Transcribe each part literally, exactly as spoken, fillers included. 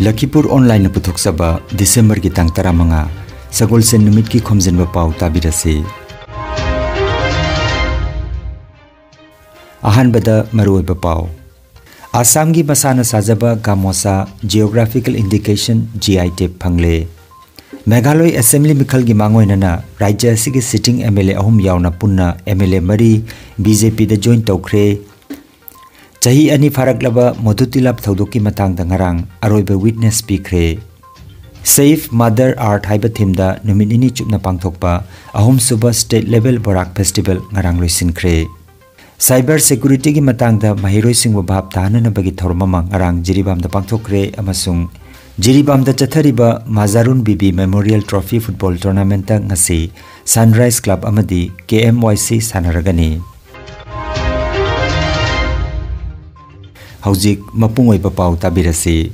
ꯂꯈꯤꯄꯨꯔ ꯑꯣꯟꯂꯥꯏꯟꯅ ꯄꯨꯊꯣꯛꯆꯕ ꯗꯤꯁꯦꯝꯕꯔꯒꯤ ꯇꯥꯡ ꯇꯔꯥꯃꯉꯥ, ꯁꯒꯣꯜꯁꯦꯟ ꯅꯨꯃꯤꯠꯀꯤ ꯈꯣꯝꯖꯤꯟꯕ ꯄꯥꯎ ꯇꯥꯕꯤꯔꯁꯤ꯫ ꯑꯍꯥꯟꯕꯗ ꯃꯔꯨꯑꯣꯏꯕ ꯄꯥꯎ꯫ ꯑꯁꯥꯝꯒꯤ ꯃꯁꯥꯅ ꯁꯥꯖꯕ ꯒꯥꯃꯣꯁꯥ Geographical Indication G I tag ꯐꯪꯂꯦ꯫ ꯃꯦꯘꯥꯂꯣꯏ ꯑꯦꯁꯦꯝꯕ꯭ꯂꯤ ꯃꯤꯈꯜꯒꯤ ꯃꯥꯡꯑꯣꯏꯅꯅ ꯔꯥꯖ꯭ꯌ ꯑꯁꯤꯒꯤ sitting M L A ꯑꯍꯨꯝ ꯌꯥꯎꯅ ꯄꯨꯟꯅ M L A ꯃꯔꯤ B J P ꯗ join ꯇꯧꯈ꯭ꯔꯦ꯫ ꯆꯍꯤ ꯑꯅꯤ ꯐꯥꯔꯛꯂꯕ ꯃꯣꯗꯨꯇꯤꯂꯥꯞ ꯊꯧꯗꯣꯛꯀꯤ ꯃꯇꯥꯡꯗ ꯉꯔꯥꯡ ꯑꯔꯣꯏꯕ witness ꯄꯤꯈ꯭ꯔꯦ꯫ Save Mother Earth ꯍꯥꯏꯕ themeꯗ ꯅꯨꯃꯤꯠ ꯅꯤꯅꯤ ꯆꯨꯞꯅ ꯄꯥꯡꯊꯣꯛꯄ ꯑꯍꯨꯝꯁꯨꯕ state level ꯕꯣꯔꯥꯛ festival ꯉꯔꯥꯡ ꯂꯣꯏꯁꯤꯟꯈ꯭ꯔꯦ꯫ Cyber securityꯒꯤ ꯃꯇꯥꯡꯗ ꯃꯍꯩꯔꯣꯏꯁꯤꯡꯕꯨ ꯚꯥꯞ ꯇꯥꯍꯟꯅꯅꯕꯒꯤ ꯊꯧꯔꯝ ꯑꯃ ꯉꯔꯥꯡ ꯖꯤꯔꯤꯕꯥꯝꯗ ꯄꯥꯡꯊꯣꯛꯈ꯭ꯔꯦ ꯑꯃꯁꯨꯡ ꯖꯤꯔꯤꯕꯥꯝꯗ ꯆꯠꯊꯔꯤꯕ ꯃꯥꯖꯥꯔꯨꯟ ꯕꯤꯕꯤ Memorial Trophy football tournamentꯇ ꯉꯁꯤ Sunrise Club ꯑꯃꯗꯤ K M Y C ꯁꯥꯟꯅꯔꯒꯅꯤ꯫ ꯍꯧꯖꯤꯛ ꯃꯄꯨꯡ ꯑꯣꯏꯕ ꯄꯥꯎ ꯇꯥꯕꯤꯔꯁꯤ꯫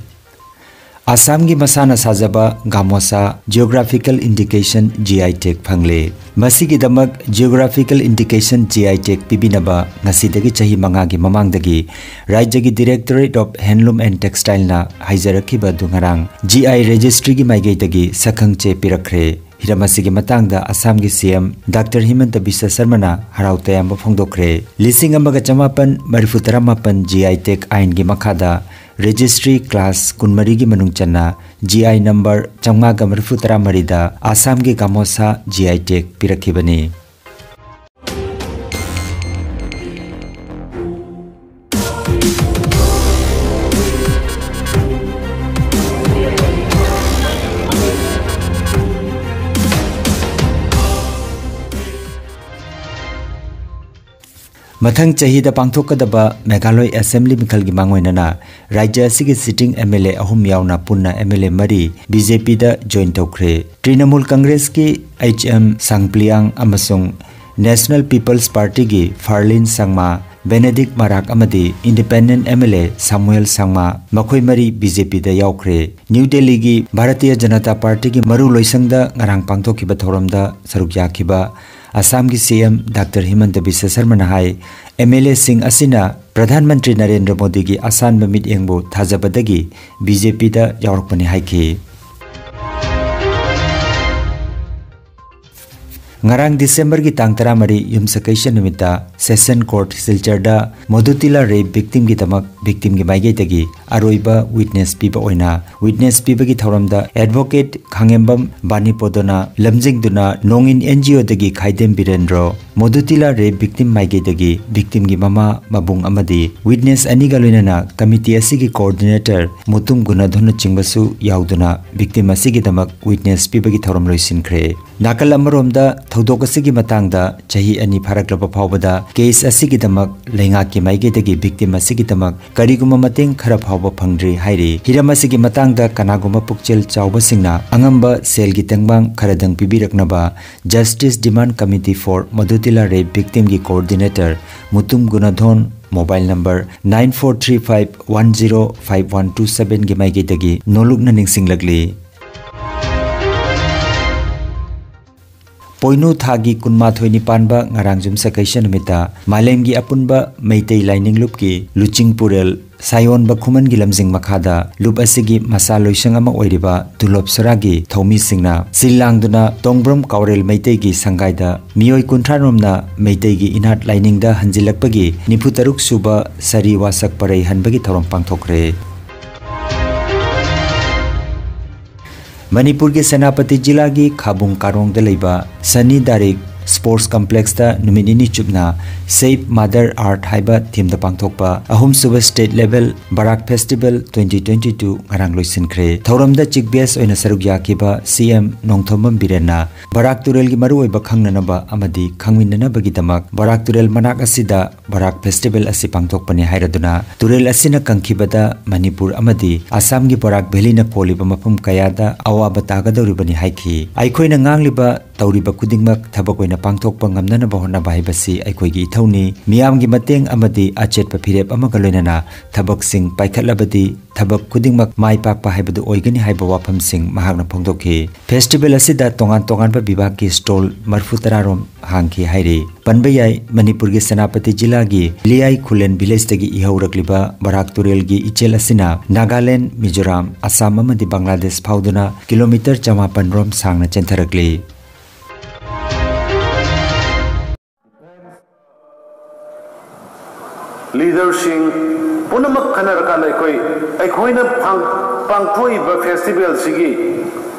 ꯑꯁꯥꯝꯒꯤ ꯃꯁꯥꯅ ꯁꯥꯖꯕ ꯒꯥꯃꯣꯁꯥ Geographical Indication G I tag ꯐꯪꯂꯦ꯫ ꯃꯁꯤꯒꯤꯗꯃꯛ Geographical Indication G I tag ꯄꯤꯕꯤꯅꯕ ꯉꯁꯤꯗꯒꯤ ꯆꯍꯤ ꯃꯉꯥꯒꯤ ꯃꯃꯥꯡꯗꯒꯤ ꯔꯥꯖ꯭ꯌꯒꯤ Directorate of Handloom and Textileꯅ ꯍꯥꯏꯖꯔꯛꯈꯤꯕ ꯑꯗꯨ ꯉꯔꯥꯡ G I registryꯒꯤ ꯃꯥꯏꯀꯩꯗꯒꯤ ꯁꯛꯈꯪ ꯆꯦ ꯄꯤꯔꯛꯈ꯭ꯔꯦ꯫ ꯍꯤꯔꯝ ꯑꯁꯤꯒꯤ ꯃꯇꯥꯡꯗ ꯑꯁꯥꯝꯒꯤ C M Doctor ꯍꯤꯃꯟꯇ ꯕꯤꯁ꯭ꯋ ꯁꯔꯃꯅ ꯍꯔꯥꯎ ꯇꯌꯥꯝꯕ ꯐꯣꯡꯗꯣꯛꯈ꯭ꯔꯦ꯫ ꯂꯤꯁꯤꯡ ꯑꯃꯒ ꯆꯃꯥꯄꯟ ꯃꯔꯤꯐꯨ ꯇꯔꯥꯃꯥꯄꯟ G I tag ꯑꯥꯏꯟꯒꯤ ꯃꯈꯥꯗ registry class ꯀꯨꯟꯃꯔꯤꯒꯤ ꯃꯅꯨꯡ ꯆꯟꯅ G I number ꯆꯥꯝꯃꯉꯥꯒ ꯃꯔꯤꯐꯨ ꯇꯔꯥꯃꯔꯤꯗ ꯑꯁꯥꯝꯒꯤ ꯒꯥꯃꯣꯁꯥ G I tag ꯄꯤꯔꯛꯈꯤꯕꯅꯤ꯫ ꯃꯊꯪ ꯆꯍꯤꯗ ꯄꯥꯡꯊꯣꯛꯀꯗꯕ ꯃꯦꯘꯥꯂꯣꯏ ꯑꯦꯁꯦꯝꯕ꯭ꯂꯤ ꯃꯤꯈꯜꯒꯤ ꯃꯥꯡꯑꯣꯏꯅꯅ ꯔꯥꯖ꯭ꯌ ꯑꯁꯤꯒꯤ sitting M L A ꯑꯍꯨꯝ ꯌꯥꯎꯅ ꯄꯨꯟꯅ M L A ꯃꯔꯤ B J Pꯗ join ꯇꯧꯈ꯭ꯔꯦ꯫ ꯇ꯭ꯔꯤꯅꯃꯨꯜ ꯀꯪꯒ꯭ꯔꯦꯁꯀꯤ H M ꯁꯥꯡꯄ꯭ꯂꯤꯌꯥꯡ ꯑꯃꯁꯨꯡ National People's Partyꯒꯤ ꯐꯥꯔꯂꯤꯟ ꯁꯪꯃꯥ, ꯕꯦꯅꯦꯗꯤꯛ ꯃꯔꯥꯛ ꯑꯃꯗꯤ Independent M L A ꯁꯥꯃꯨꯑꯦꯜ ꯁꯪꯃꯥ, ꯃꯈꯣꯏ ꯃꯔꯤ B J Pꯗ ꯌꯥꯎꯈ꯭ꯔꯦ꯫ ꯅ꯭ꯌꯨ ꯗꯦꯜꯂꯤꯒꯤ ꯚꯥꯔꯇꯤꯌ ꯖꯅꯇꯥ ꯄꯥꯔꯇꯤꯒꯤ ꯃꯔꯨ ꯂꯣꯏꯁꯪꯗ ꯉꯔꯥꯡ ꯄꯥꯡꯊꯣꯛꯈꯤꯕ ꯊꯧꯔꯝꯗ ꯁꯔꯨꯛ ꯌꯥꯈꯤꯕ ꯑꯁꯥꯝꯒꯤ ꯁꯤ ꯑꯦꯝ ꯗꯥꯛꯇꯔ ꯍꯤꯃꯟꯇ ꯕꯤꯁ꯭ꯋ ꯁꯔꯃꯅ ꯍꯥꯏ, ꯑꯦꯝ ꯑꯦꯜ ꯑꯦꯁꯤꯡ ꯑꯁꯤꯅ ꯄ꯭ꯔꯙꯥꯟ ꯃꯟꯇ꯭ꯔꯤ ꯅꯔꯦꯟꯗ꯭ꯔ ꯃꯣꯗꯤꯒꯤ ꯑꯁꯥꯟꯕ ꯃꯤꯠꯌꯦꯡꯕꯨ ꯊꯥꯖꯕꯗꯒꯤ ꯕꯤ ꯖꯦ ꯄꯤꯗ ꯌꯥꯎꯔꯛꯄꯅꯤ ꯍꯥꯏꯈꯤ꯫ ꯉꯔꯥꯡ ꯗꯤꯁꯦꯝꯕꯔꯒꯤ ꯇꯥꯡ ꯇꯔꯥꯃꯔꯤ ꯌꯨꯝꯁꯀꯩꯁ ꯅꯨꯃꯤꯠꯇ ꯁꯦꯁꯟ ꯀꯣꯔꯠ ꯁꯤꯜꯆꯔꯗ ꯃꯣꯗꯨꯇꯤꯂꯥ ꯔꯦꯞ ꯚꯤꯛꯇꯤꯝꯒꯤꯗꯃꯛ ꯚꯤꯛꯇꯤꯝꯒꯤ ꯃꯥꯏꯀꯩꯗꯒꯤ ꯑꯔꯣꯏꯕ ꯋꯤꯠꯅꯦꯁ ꯄꯤꯕ ꯑꯣꯏꯅ ꯋꯤꯠꯅꯦꯁ ꯄꯤꯕꯒꯤ ꯊꯧꯔꯝꯗ ꯑꯦꯗꯚꯣꯀꯦꯠ ꯈꯥꯉꯦꯝꯕꯝ ꯕꯥꯅꯤꯄꯣꯗꯣꯅ ꯂꯝꯖꯤꯡꯗꯨꯅ ꯅꯣꯡꯏꯟ ꯑꯦꯟ ꯖꯤ ꯑꯣꯗꯒꯤ ꯈꯥꯏꯗꯦꯝ ꯕꯤꯔꯦꯟꯗ꯭ꯔꯣ, ꯃꯣꯗꯨꯇꯤꯂꯥ ꯔꯦꯞ ꯚꯤꯛꯇꯤꯝ ꯃꯥꯏꯀꯩꯗꯒꯤ ꯚꯤꯛꯇꯤꯝꯒꯤ ꯃꯃꯥ, ꯃꯕꯨꯡ ꯑꯃꯗꯤ ꯋꯤꯠꯅꯦꯁ ꯑꯅꯤꯒ ꯂꯣꯏꯅꯅ ꯀꯃꯤꯇꯤ ꯑꯁꯤꯒꯤ ꯀꯣꯑꯣꯔꯗꯤꯅꯦꯇꯔ ꯃꯨꯇꯨꯝ ꯒꯨꯅꯥꯙꯣꯟꯅꯆꯤꯡꯕꯁꯨ ꯌꯥꯎꯗꯨꯅ ꯚꯤꯛꯇꯤꯝ ꯑꯁꯤꯒꯤꯗꯃꯛ ꯋꯤꯠꯅꯦꯁ ꯄꯤꯕꯒꯤ ꯊꯧꯔꯝ ꯂꯣꯏꯁꯤꯟꯈ꯭ꯔꯦ꯫ ꯅꯥꯀꯜ ꯑꯃꯔꯣꯝꯗ ꯊꯧꯗꯣꯛ ꯑꯁꯤꯒꯤ ꯃꯇꯥꯡꯗ ꯆꯍꯤ ꯑꯅꯤ ꯐꯥꯔꯛꯂꯕ ꯐꯥꯎꯕꯗ ꯀꯦꯁ ꯑꯁꯤꯒꯤꯗꯃꯛ ꯂꯩꯉꯥꯛꯀꯤ ꯃꯥꯏꯀꯩꯗꯒꯤ ꯚꯤꯛꯇꯤꯝ ꯑꯁꯤꯒꯤꯗꯃꯛ ꯀꯔꯤꯒꯨꯝꯕ ꯃꯇꯦꯡ ꯈꯔ ꯐꯥꯎꯕ ꯐꯪꯗ꯭ꯔꯤ ꯍꯥꯏꯔꯤ꯫ ꯍꯤꯔꯝ ꯑꯁꯤꯒꯤ ꯃꯇꯥꯡꯗ ꯀꯅꯥꯒꯨꯝꯕ ꯄꯨꯛꯆꯦꯜ ꯆꯥꯎꯕꯁꯤꯡꯅ ꯑꯉꯝꯕ ꯁꯦꯜꯒꯤ ꯇꯦꯡꯕꯥꯡ ꯈꯔꯗꯪ ꯄꯤꯕꯤꯔꯛꯅꯕ Justice Demand Committee for Madhutila Rape Victim ꯒꯤ coordinator Mutum ꯒꯨꯅꯥꯙꯣꯟ, mobile number nine four three five one zero five one two seven ꯒꯤ ꯃꯥꯏꯀꯩꯗꯒꯤ ꯅꯣꯂꯨꯛꯅ ꯅꯤꯡꯁꯤꯡꯂꯛꯂꯤ꯫ ꯄꯣꯏꯅꯨ ꯊꯥꯒꯤ ꯀꯨꯟꯃꯥꯊꯣꯏꯅꯤ ꯄꯥꯟꯕ ꯉꯔꯥꯡ ꯌꯨꯝꯁꯀꯩꯁ ꯅꯨꯃꯤꯠꯇ ꯃꯥꯂꯦꯝꯒꯤ ꯑꯄꯨꯟꯕ ꯃꯩꯇꯩ ꯂꯥꯏꯅꯤꯡ ꯂꯨꯞꯀꯤ ꯂꯨꯆꯤꯡ ꯄꯨꯔꯦꯜ ꯁꯥꯌꯣꯟꯕ ꯈꯨꯃꯟꯒꯤ ꯂꯝꯖꯤꯡ ꯃꯈꯥꯗ ꯂꯨꯞ ꯑꯁꯤꯒꯤ ꯃꯁꯥ ꯂꯣꯏꯁꯪ ꯑꯃ ꯑꯣꯏꯔꯤꯕ ꯗꯨꯂꯣꯞ ꯁꯣꯔꯥꯒꯤ ꯊꯧꯃꯤꯁꯤꯡꯅ ꯁꯤꯜ ꯂꯥꯡꯗꯨꯅ ꯇꯣꯡꯕ꯭ꯔꯝ ꯀꯥꯎꯔꯦꯜ ꯃꯩꯇꯩꯒꯤ ꯁꯪꯒꯥꯏꯗ ꯃꯤꯑꯣꯏ ꯀꯨꯟꯊ꯭ꯔꯥ ꯔꯣꯝꯅ ꯃꯩꯇꯩꯒꯤ ꯏꯅꯥꯠ ꯂꯥꯏꯅꯤꯡꯗ ꯍꯟꯖꯤꯜꯂꯛꯄꯒꯤ ꯅꯤꯐꯨ ꯇꯔꯨꯛ ꯁꯨꯕ ꯁꯥꯔꯤ ꯋꯥꯁꯛ ꯄꯔꯩ ꯍꯟꯕꯒꯤ ꯊꯧꯔꯝ ꯄꯥꯡꯊꯣꯛꯈ꯭ꯔꯦ꯫ ꯃꯅꯤꯄꯨꯔꯒꯤ ꯁꯦꯅꯥꯄꯇꯤ ꯖꯤꯂꯥꯒꯤ ꯈꯥꯕꯨꯡ ꯀꯥꯔꯣꯡꯗ ꯂꯩꯕ ꯁꯅꯤ ꯗꯥꯔꯤꯛ ꯁ꯭ꯄꯣꯔꯠꯁ ꯀꯝꯄ꯭ꯂꯦꯛꯁꯇ ꯅꯨꯃꯤꯠ ꯅꯤꯅꯤ ꯆꯨꯞꯅ Save Mother Earth ꯍꯥꯏꯕ ꯊꯤꯝꯗ ꯄꯥꯡꯊꯣꯛꯄ ꯑꯍꯨꯝꯁꯨꯕ ꯁ꯭ꯇꯦꯠ ꯂꯦꯚꯦꯜ ꯕꯔꯥꯛ ꯐꯦꯁꯇꯤꯚꯦꯜ twenty twenty two ꯉꯔꯥꯡ ꯂꯣꯏꯁꯤꯟꯈ꯭ꯔꯦ꯫ ꯊꯧꯔꯝꯗ ꯆꯤꯐ ꯒꯦꯁ ꯑꯣꯏꯅ ꯁꯔꯨꯛ ꯌꯥꯈꯤꯕ ꯁꯤ ꯑꯦꯝ ꯅꯣꯡꯊꯣꯝꯕꯝ ꯕꯤꯔꯦꯟꯅ ꯕꯔꯥꯛ ꯇꯨꯔꯦꯜꯒꯤ ꯃꯔꯨꯑꯣꯏꯕ ꯈꯪꯅꯅꯕ ꯑꯃꯗꯤ ꯈꯪꯃꯤꯟꯅꯅꯕꯒꯤꯗꯃꯛ ꯕꯔꯥꯛ ꯇꯨꯔꯦꯜ ꯃꯅꯥꯛ ꯑꯁꯤꯗ ꯕꯔꯥꯛ ꯐꯦꯁꯇꯤꯚꯦꯜ ꯑꯁꯤ ꯄꯥꯡꯊꯣꯛꯄꯅꯤ ꯍꯥꯏꯔꯗꯨꯅ, ꯇꯨꯔꯦꯜ ꯑꯁꯤꯅ ꯀꯪꯈꯤꯕꯗ ꯃꯅꯤꯄꯨꯔ ꯑꯃꯗꯤ ꯑꯁꯥꯝꯒꯤ ꯕꯔꯥꯛ ꯚꯦꯂꯤꯅ ꯀꯣꯜꯂꯤꯕ ꯃꯐꯝ ꯀꯌꯥꯗ ꯑꯋꯥꯕ ꯇꯥꯒꯗꯧꯔꯤꯕꯅꯤ ꯍꯥꯏꯈꯤ꯫ ꯑꯩꯈꯣꯏꯅ ꯉꯥꯡꯂꯤꯕ, ꯇꯧꯔꯤꯕ ꯈꯨꯗꯤꯡꯃꯛ ꯊꯕꯛ ꯑꯣꯏꯅ ꯄꯥꯡꯊꯣꯛꯄ ꯉꯝꯅꯅꯕ ꯍꯣꯠꯅꯕ ꯍꯥꯏꯕꯁꯤ ꯑꯩꯈꯣꯏꯒꯤ ꯏꯊꯧꯅꯤ꯫ ꯃꯤꯌꯥꯝꯒꯤ ꯃꯇꯦꯡ ꯑꯃꯗꯤ ꯑꯆꯦꯠꯄ ꯐꯤꯔꯦꯞ ꯑꯃꯒ ꯂꯣꯏꯅꯅ ꯊꯕꯛꯁꯤꯡ ꯄꯥꯏꯈꯠꯂꯕꯗꯤ ꯊꯕꯛ ꯈꯨꯗꯤꯡꯃꯛ ꯃꯥꯏ ꯄꯥꯛꯄ ꯍꯥꯏꯕꯗꯨ ꯑꯣꯏꯒꯅꯤ ꯍꯥꯏꯕ ꯋꯥꯐꯝꯁꯤꯡ ꯃꯍꯥꯛꯅ ꯐꯣꯡꯗꯣꯛꯈꯤ꯫ ꯐꯦꯁꯇꯤꯚꯦꯜ ꯑꯁꯤꯗ ꯇꯣꯉꯥꯟ ꯇꯣꯉꯥꯟꯕ ꯕꯤꯚꯥꯒꯀꯤ ꯁ꯭ꯇꯣꯜ ꯃꯔꯤꯐꯨ ꯇꯔꯥ ꯔꯣꯝ ꯍꯥꯡꯈꯤ ꯍꯥꯏꯔꯤ꯫ ꯄꯟꯕ ꯌꯥꯏ, ꯃꯅꯤꯄꯨꯔꯒꯤ ꯁꯦꯅꯥꯄꯇꯤ ꯖꯤꯂꯥꯒꯤ ꯂꯤꯌꯥꯏ ꯈꯨꯂꯦꯟ ꯚꯤꯂꯦꯖꯇꯒꯤ ꯏꯍꯧꯔꯛꯂꯤꯕ ꯕꯔꯥꯛ ꯇꯨꯔꯦꯜꯒꯤ ꯏꯆꯦꯜ ꯑꯁꯤꯅ ꯅꯥꯒꯥꯂꯦꯟ, ꯃꯤꯖꯣꯔꯥꯝ, ꯑꯁꯥꯝ ꯑꯃꯗꯤ ꯕꯪꯒ꯭ꯂꯥꯗꯦꯁ ꯐꯥꯎꯗꯨꯅ ꯀꯤꯂꯣꯃꯤꯇꯔ ꯆꯃꯥꯄꯟ ꯔꯣꯝ ꯁꯥꯡꯅ ꯆꯦꯟꯊꯔꯛꯂꯤ꯫ ꯂꯤꯗꯔꯁꯤꯡ ꯄꯨꯝꯅꯃꯛ ꯈꯟꯅꯔꯀꯥꯟꯗ ꯑꯩꯈꯣꯏ, ꯑꯩꯈꯣꯏꯅ ꯄꯥꯡ-, ꯄꯥꯡꯊꯣꯛꯏꯕ ꯐꯦꯁꯇꯤꯚꯦꯜꯁꯤꯒꯤ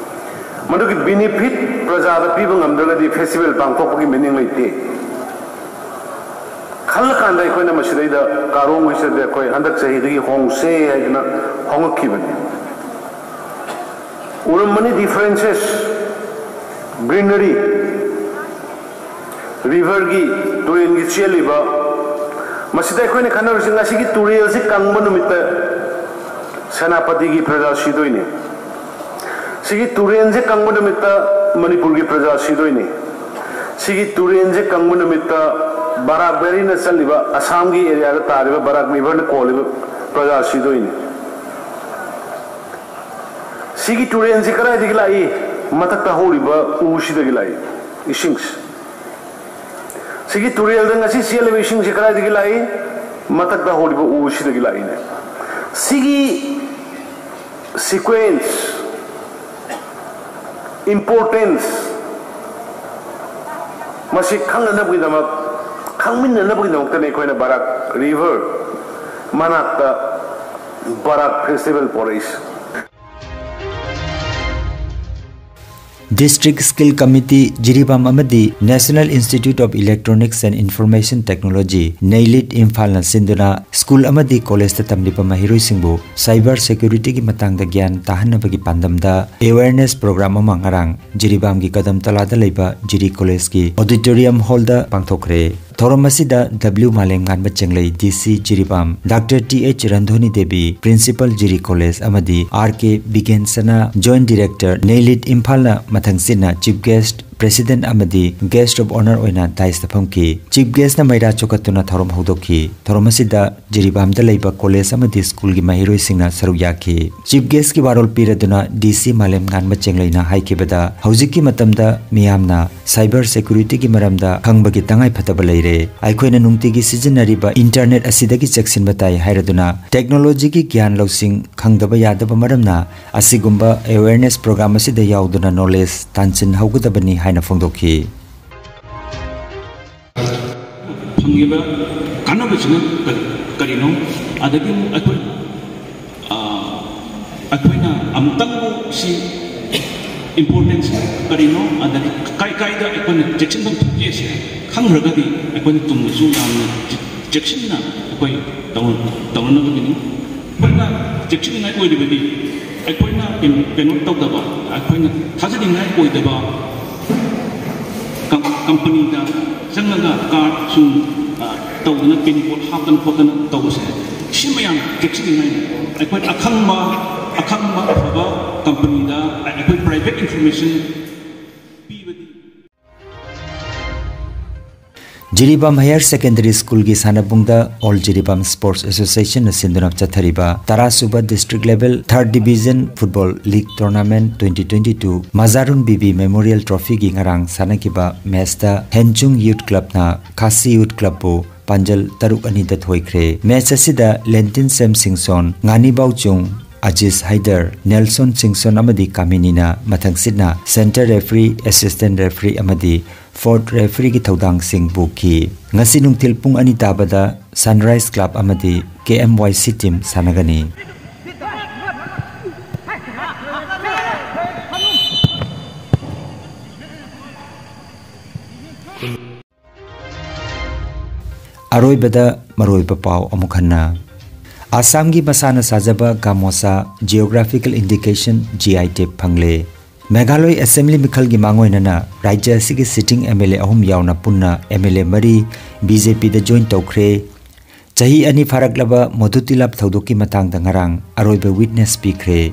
ꯃꯗꯨꯒꯤ ꯕꯤꯅꯤꯐꯤꯠ ꯄ꯭ꯔꯖꯥꯗ ꯄꯤꯕ ꯉꯝꯗ꯭ꯔꯒꯗꯤ ꯐꯦꯁꯇꯤꯚꯦꯜ ꯄꯥꯡꯊꯣꯛꯄꯒꯤ ꯃꯤꯅꯤꯡ ꯂꯩꯇꯦ꯫ ꯈꯜꯂꯀꯥꯟꯗ ꯑꯩꯈꯣꯏꯅ ꯃꯁꯤꯗꯩꯗ ꯀꯥꯔꯣꯡ ꯍꯣꯏꯁꯤꯗ ꯑꯩꯈꯣꯏ ꯍꯟꯗꯛ ꯆꯍꯤꯗꯒꯤ ꯍꯣꯡꯁꯦ ꯍꯥꯏꯗꯅ ꯍꯣꯡꯉꯛꯈꯤꯕꯅꯤ꯫ ꯎꯔꯝꯃꯅꯤ ꯗꯤꯐ꯭ꯔꯦꯟꯁꯦꯁ, ꯒ꯭ꯔꯤꯅꯔꯤ, ꯔꯤꯚꯔꯒꯤ, ꯇꯨꯔꯦꯜꯒꯤ ꯆꯦꯜꯂꯤꯕ, ꯃꯁꯤꯗ ꯑꯩꯈꯣꯏꯅ ꯈꯟꯅꯔꯤꯁꯤ ꯉꯁꯤꯒꯤ ꯇꯨꯔꯦꯜꯁꯤ ꯀꯪꯕ ꯅꯨꯃꯤꯠꯇ ꯁꯦꯅꯥꯄꯇꯤꯒꯤ ꯄ꯭ꯔꯖꯥ ꯁꯤꯗꯣꯏꯅꯤ꯫ ꯁꯤꯒꯤ ꯇꯨꯔꯦꯜꯁꯦ ꯀꯪꯕ ꯅꯨꯃꯤꯠꯇ ꯃꯅꯤꯄꯨꯔꯒꯤ ꯄ꯭ꯔꯖꯥ ꯁꯤꯗꯣꯏꯅꯤ꯫ ꯁꯤꯒꯤ ꯇꯨꯔꯦꯜꯁꯦ ꯀꯪꯕ ꯅꯨꯃꯤꯠꯇ ꯕꯔꯥꯛ ꯚꯦꯂꯤꯅ ꯆꯠꯂꯤꯕ ꯑꯁꯥꯝꯒꯤ ꯑꯦꯔꯤꯌꯥꯗ ꯇꯥꯔꯤꯕ ꯕꯔꯥꯛ ꯔꯤꯚꯔꯅ ꯀꯣꯜꯂꯤꯕ ꯄ꯭ꯔꯖꯥ ꯁꯤꯗꯣꯏꯅꯤ꯫ ꯁꯤꯒꯤ ꯇꯨꯔꯦꯜꯁꯤ ꯀꯗꯥꯏꯗꯒꯤ ꯂꯥꯛꯏ? ꯃꯊꯛꯇ ꯍꯧꯔꯤꯕ ꯎꯁꯤꯗꯒꯤ ꯂꯥꯛꯏ, ꯏꯁꯤꯡꯁꯤ꯫ ꯁꯤꯒꯤ ꯇꯨꯔꯦꯜꯗ ꯉꯁꯤ ꯆꯦꯜꯂꯤꯕ ꯏꯁꯤꯡꯁꯤ ꯀꯗꯥꯏꯗꯒꯤ ꯂꯥꯛꯏ? ꯃꯊꯛꯇ ꯍꯧꯔꯤꯕ ꯎꯁꯤꯗꯒꯤ ꯂꯥꯛꯏꯅꯦ꯫ ꯁꯤꯒꯤ ꯁꯤꯀ꯭ꯋꯦꯟꯁ, ꯏꯝꯄꯣꯔꯇꯦꯟꯁ, ꯃꯁꯤ ꯈꯪꯅꯅꯕꯒꯤꯗꯃꯛ, ꯈꯪꯃꯤꯟꯅꯅꯕꯒꯤꯗꯃꯛꯇꯅꯤ ꯑꯩꯈꯣꯏꯅ ꯕꯔꯥꯛ ꯔꯤꯚꯔ ꯃꯅꯥꯛꯇ ꯕꯔꯥꯛ ꯐꯦꯁꯇꯤꯚꯦꯜ ꯄꯣꯔꯛꯏꯁꯤ꯫ District Skill Committee ꯖꯤꯔꯤꯕꯥꯝ ꯑꯃꯗꯤ National Institute of Electronics and Information Technology, ꯅꯩꯂꯤꯠ ꯏꯝꯐꯥꯜꯅ ꯁꯤꯟꯗꯨꯅ ꯁ꯭ꯀꯨꯜ ꯑꯃꯗꯤ ꯀꯣꯂꯦꯖꯇ ꯇꯝꯂꯤꯕ ꯃꯍꯩꯔꯣꯏꯁꯤꯡꯕꯨ cyber security ꯒꯤ ꯃꯇꯥꯡꯗ ꯒ꯭ꯌꯥꯟ ꯇꯥꯍꯟꯅꯕꯒꯤ ꯄꯥꯟꯗꯝꯗ awareness program ꯑꯃ ꯉꯔꯥꯡ ꯖꯤꯔꯤꯕꯥꯝꯒꯤ ꯀꯗꯝ ꯇꯂꯥꯗ ꯂꯩꯕ ꯖꯤꯔꯤ ꯀꯣꯂꯦꯖꯀꯤ auditorium hall ꯗ ꯄꯥꯡꯊꯣꯛꯈ꯭ꯔꯦ꯫ ꯊꯧꯔꯝ ꯑꯁꯤꯗ ꯗꯕ꯭ꯂꯤꯎ ꯃꯥꯂꯦꯝꯉꯥꯟꯕ ꯆꯦꯡꯂꯩ, ꯗꯤ ꯁꯤ ꯖꯤꯔꯤꯕꯥꯝ, doctor T H Randhoni Devi, Principal ꯖꯤꯔꯤ ꯀꯣꯂꯦꯖ, ꯑꯃꯗꯤ ꯑꯥꯔ ꯀꯦ ꯕꯤꯒꯦꯟꯁꯅꯥ, Joint Director, ꯅꯩꯂꯤꯠ ꯏꯝꯐꯥꯜꯅ ꯃꯊꯪꯁꯤꯠꯅ chief guest President ꯑꯃꯗꯤ Guest of Honour ꯑꯣꯏꯅ dais ꯇ ꯐꯝꯈꯤ꯫ Chief Guest ꯅ ꯃꯩꯔꯥ ꯆꯣꯛꯈꯠꯇꯨꯅ ꯊꯧꯔꯝ ꯍꯧꯗꯣꯛꯈꯤ꯫ ꯊꯧꯔꯝ ꯑꯁꯤꯗ ꯖꯤꯔꯤꯕꯥꯝꯗ ꯂꯩꯕ college ꯑꯃꯗꯤ school ꯒꯤ ꯃꯍꯩꯔꯣꯏꯁꯤꯡꯅ ꯁꯔꯨꯛ ꯌꯥꯈꯤ꯫ Chief Guest ꯀꯤ ꯋꯥꯔꯣꯜ ꯄꯤꯔꯗꯨꯅ D C ꯃꯥꯂꯦꯝꯉꯥꯟꯕ ꯆꯦꯡꯂꯩꯅ ꯍꯥꯏꯈꯤꯕꯗ, ꯍꯧꯖꯤꯛꯀꯤ ꯃꯇꯝꯗ ꯃꯤꯌꯥꯝꯅ cyber security ꯒꯤ ꯃꯔꯝꯗ ꯈꯪꯕꯒꯤ ꯇꯉꯥꯏ ꯐꯗꯕ ꯂꯩꯔꯦ꯫ ꯑꯩꯈꯣꯏꯅ ꯅꯨꯡꯇꯤꯒꯤ ꯁꯤꯖꯤꯟꯅꯔꯤꯕ internet ꯑꯁꯤꯗꯒꯤ ꯆꯦꯛꯁꯤꯟꯕ ꯇꯥꯏ ꯍꯥꯏꯔꯗꯨꯅ, technology ꯒꯤ ꯒ꯭ꯌꯥꯟ ꯂꯧꯁꯤꯡ ꯈꯪꯗꯕ ꯌꯥꯗꯕ ꯃꯔꯝꯅ ꯑꯁꯤꯒꯨꯝꯕ awareness program ꯑꯁꯤꯗ ꯌꯥꯎꯗꯨꯅ knowledge ꯇꯥꯟꯁꯤꯟꯍꯧꯒꯗꯕꯅꯤ ꯍꯥꯏꯅ ꯐꯣꯡꯗꯣꯛꯈꯤ꯫ ꯐꯪꯉꯤꯕ ꯀꯥꯟꯅꯕꯁꯤꯅ ꯀꯔꯤ ꯀꯔꯤꯅꯣ? ꯑꯗꯒꯤ ꯑꯃꯨꯛ ꯑꯩꯈꯣꯏ ꯑ, ꯑꯩꯈꯣꯏꯅ ꯑꯃꯨꯛꯇꯪꯕꯨ ꯁꯤ importance ꯀꯔꯤꯅꯣ, ꯑꯗꯒꯤ ꯀꯥꯏ ꯀꯥꯏꯗ ꯑꯩꯈꯣꯏꯅ ꯆꯦꯛꯁꯤꯟꯐꯝ ꯊꯣꯛꯀꯦꯁꯦ ꯈꯪꯈ꯭ꯔꯒꯗꯤ ꯑꯩꯈꯣꯏꯅ ꯇꯨꯡꯗꯁꯨ ꯌꯥꯝꯅ ꯆꯦꯛꯁꯤꯟꯅ ꯑꯩꯈꯣꯏ ꯇꯧꯅ- ꯇꯧꯅꯅꯕꯒꯤꯅꯤ꯫ ꯑꯩꯈꯣꯏꯅ ꯆꯦꯛꯁꯤꯟꯅꯤꯡꯉꯥꯏ ꯑꯣꯏꯔꯤꯕꯗꯤ ꯑꯩꯈꯣꯏꯅ ꯀꯩꯅꯣ ꯀꯩꯅꯣ ꯇꯧꯗꯕ, ꯑꯩꯈꯣꯏꯅ ꯊꯥꯖꯅꯤꯡꯉꯥꯏ ꯑꯣꯏꯗꯕ ꯀꯝ- ꯀꯝꯄꯅꯤꯗ ꯆꯪꯉꯒ card ꯁꯨꯝ ꯑ, ꯇꯧꯗꯅ pin code ꯍꯥꯞꯇꯅ ꯈꯣꯠꯇꯅ ꯇꯧꯕꯁꯦ, ꯁꯤ ꯃꯌꯥꯝ ꯆꯦꯛꯁꯤꯟꯅꯤꯡꯉꯥꯏꯅꯤ꯫ ꯑꯩꯈꯣꯏ ꯑꯈꯪꯕ ꯑꯈꯪꯕ ꯑꯐꯕ ꯀꯝꯄꯅꯤꯗ ꯑꯩꯈꯣꯏ private information ꯄꯤꯕꯗꯤ Jiribam Higher Secondary School ꯒꯤ ꯁꯥꯟꯅꯕꯨꯡꯗ All ꯖꯤꯔꯤꯕꯥꯝ Sports Association ꯅ ꯁꯤꯟꯗꯨꯅ ꯆꯠꯊꯔꯤꯕ ꯇꯔꯥ ꯁꯨꯕ District Level Third Division Football League Tournament twenty twenty-two ꯃꯖꯥꯔꯨꯟ ꯕꯤꯕꯤ Memorial Trophy ꯒꯤ ꯉꯔꯥꯡ ꯁꯥꯟꯅꯈꯤꯕ match ꯇ ꯍꯦꯟꯆꯨꯡ Youth Club ꯅ ꯈꯥꯁꯤ Youth Club ꯄꯨ ꯄꯥꯟꯖꯜ ꯇꯔꯨꯛ ꯑꯅꯤꯗ ꯊꯣꯏꯈ꯭ꯔꯦ꯫ Match ꯑꯁꯤꯗ ꯂꯦꯟꯇꯤꯟ ꯁꯦꯝ ꯁꯤꯡꯁꯣꯟ, ꯉꯥꯅꯤꯕꯥꯎ ꯆꯨꯡ, ꯑꯖꯤꯖ ꯍꯥꯏꯗꯔ, ꯅꯦꯜꯁꯣꯟ ꯁꯤꯡꯁꯣꯟ ꯑꯃꯗꯤ ꯀꯥꯃꯤꯅꯤꯅ ꯃꯊꯪꯁꯤꯠꯅ center referee, assistant referee ꯑꯃꯗꯤ fourth referee ꯒꯤ ꯊꯧꯗꯥꯡꯁꯤꯡ ꯄꯨꯈꯤ꯫ ꯉꯁꯤ ꯅꯨꯡꯊꯤꯜ ꯄꯨꯡ ꯑꯅꯤ ꯇꯥꯕꯗ Sunrise Club ꯑꯃꯗꯤ K M Y C team ꯁꯥꯟꯅꯒꯅꯤ꯫ ꯑꯔꯣꯏꯕꯗ ꯃꯔꯨꯑꯣꯏꯕ ꯄꯥꯎ ꯑꯃꯨꯛ ꯍꯟꯅ꯫ ꯑꯁꯥꯝꯒꯤ ꯃꯁꯥꯅ ꯁꯥꯖꯕ ꯒꯥꯃꯣꯁꯥ Geographical Indication G I tag ꯐꯪꯂꯦ꯫ ꯃꯦꯘꯥꯂꯣꯏ Assembly ꯃꯤꯈꯜꯒꯤ ꯃꯥꯡꯑꯣꯏꯅꯅ ꯔꯥꯖ꯭ꯌ ꯑꯁꯤꯒꯤ sitting M L A ꯑꯍꯨꯝ ꯌꯥꯎꯅ ꯄꯨꯟꯅ M L A ꯃꯔꯤ B J P ꯗ join ꯇꯧꯈ꯭ꯔꯦ꯫ ꯆꯍꯤ ꯑꯅꯤ ꯐꯥꯔꯛꯂꯕ ꯃꯣꯗꯨꯇꯤꯂꯥꯞ ꯊꯧꯗꯣꯛꯀꯤ ꯃꯇꯥꯡꯗ ꯉꯔꯥꯡ ꯑꯔꯣꯏꯕ witness ꯄꯤꯈ꯭ꯔꯦ꯫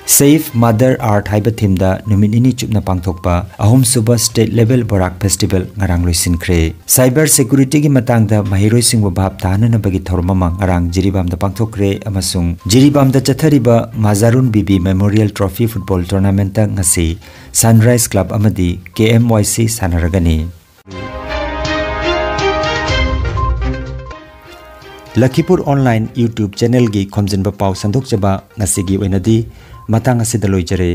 Save Mother Earth ꯍꯥꯏꯕ ꯊꯤꯝꯗ ꯅꯨꯃꯤꯠ ꯅꯤꯅꯤ ꯆꯨꯞꯅ ꯄꯥꯡꯊꯣꯛꯄ ꯑꯍꯨꯝꯁꯨꯕ ꯁ꯭ꯇꯦꯠ ꯂꯦꯚꯦꯜ ꯕꯣꯔꯥꯛ ꯐꯦꯁꯇꯤꯚꯦꯜ ꯉꯔꯥꯡ ꯂꯣꯏꯁꯤꯟꯈ꯭ꯔꯦ꯫ ꯁꯥꯏꯕꯔ ꯁꯦꯀ꯭ꯌꯨꯔꯤꯇꯤꯒꯤ ꯃꯇꯥꯡꯗ ꯃꯍꯩꯔꯣꯏꯁꯤꯡꯕꯨ ꯚꯥꯞ ꯇꯥꯍꯟꯅꯅꯕꯒꯤ ꯊꯧꯔꯝ ꯑꯃ ꯉꯔꯥꯡ ꯖꯤꯔꯤꯕꯥꯝꯗ ꯄꯥꯡꯊꯣꯛꯈ꯭ꯔꯦ ꯑꯃꯁꯨꯡ ꯖꯤꯔꯤꯕꯥꯝꯗ ꯆꯠꯊꯔꯤꯕ ꯃꯥꯖꯥꯔꯨꯟ ꯕꯤꯕꯤ ꯃꯦꯃꯣꯔꯤꯌꯦꯜ ꯇ꯭ꯔꯣꯐꯤ ꯐꯨꯠꯕꯣꯜ ꯇꯣꯔꯅꯥꯃꯦꯟꯠꯇ ꯉꯁꯤ ꯁꯟꯔꯥꯏꯖ ꯀ꯭ꯂꯕ ꯑꯃꯗꯤ ꯀꯦ ꯑꯦꯝ ꯋꯥꯏ ꯁꯤ ꯁꯥꯟꯅꯔꯒꯅꯤ꯫ ꯂꯈꯤꯄꯨꯔ ꯑꯣꯟꯂꯥꯏꯟ YouTube ꯆꯦꯅꯦꯜꯒꯤ ꯈꯣꯝꯖꯤꯟꯕ ꯄꯥꯎ ꯁꯟꯗꯣꯛꯆꯕ ꯉꯁꯤꯒꯤ ꯑꯣꯏꯅꯗꯤ ꯃꯇꯥꯡ ꯑꯁꯤꯗ ꯂꯣꯏꯖꯔꯦ꯫